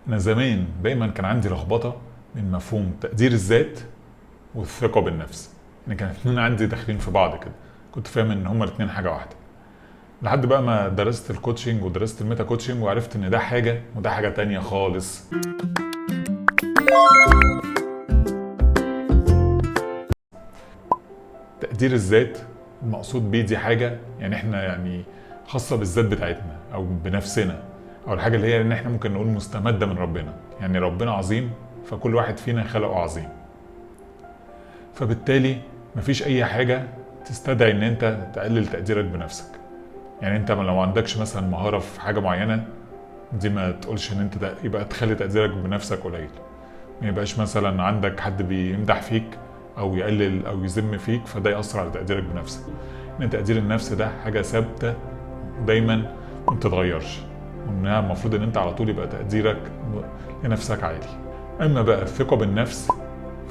انا زمان دايما كان عندي لخبطة من مفهوم تقدير الذات والثقة بالنفس، يعني كان الاثنين عندي داخلين في بعض كده، كنت فاهم ان هما الاثنين حاجة واحدة، لحد بقى ما درست ال coaching ودرست ال meta coaching وعرفت ان ده حاجة وده حاجة تانية خالص. تقدير الذات المقصود بيه دي حاجة يعني احنا يعني خاصة بالذات بتاعتنا او بنفسنا، او الحاجة اللي هي ان احنا ممكن نقول مستمدة من ربنا، يعني ربنا عظيم فكل واحد فينا خلقه عظيم، فبالتالي مفيش اي حاجة تستدعي ان انت تقلل تقديرك بنفسك. يعني انت لو ما عندكش مثلا مهارة في حاجة معينة دي ما تقولش ان انت يبقى تخلي تقديرك بنفسك قليل، ما يبقاش مثلا عندك حد بيمدح فيك او يقلل او يذم فيك فده يأثر على تقديرك بنفسك. ان تقدير النفس ده حاجة ثابتة دايما وما بتتغيرش، وانها المفروض ان انت على طول يبقى تقديرك لنفسك عالي. اما بقى الثقة بالنفس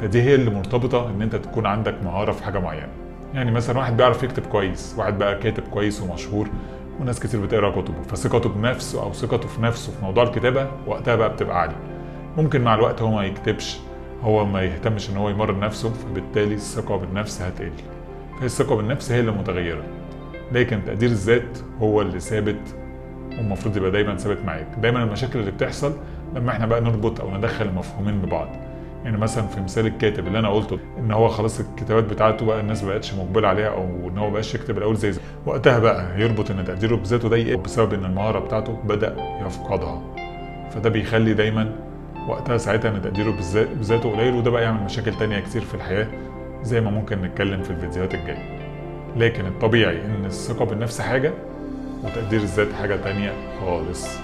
فدي هي اللي مرتبطة ان انت تكون عندك مهارة في حاجة معينة. يعني مثلا واحد بيعرف يكتب كويس، واحد بقى كاتب كويس ومشهور وناس كتير بتقرا كتبه، فثقته بنفسه او ثقته في نفسه في موضوع الكتابة وقتها بقى بتبقى عالية. ممكن مع الوقت هو ما يكتبش، هو ما يهتمش ان هو يمرن نفسه، فبالتالي الثقة بالنفس هتقل. فهي الثقة بالنفس هي اللي متغيرة، لكن تقدير الذات هو اللي ثابت والمفروض يبقى دايما ثابت معاك. دايما المشاكل اللي بتحصل لما احنا بقى نربط او ندخل المفهومين ببعض. يعني مثلا في مثال الكاتب اللي انا قلته ان هو خلاص الكتابات بتاعته بقى الناس ما بقتش مقبله عليها، او ان هو ما بقاش يكتب الاول زي وقتها بقى يربط ان تقديره بذاته ده يقل بسبب ان المهارة بتاعته بدا يفقدها، فده بيخلي دايما وقتها ساعتها ان تقديره بذاته قليل، وده بقى يعمل مشاكل تانية كتير في الحياة زي ما ممكن نتكلم في الفيديوهات الجاية. لكن الطبيعي ان الثقة بالنفس حاجة وتقدير الذات حاجة تانية خالص.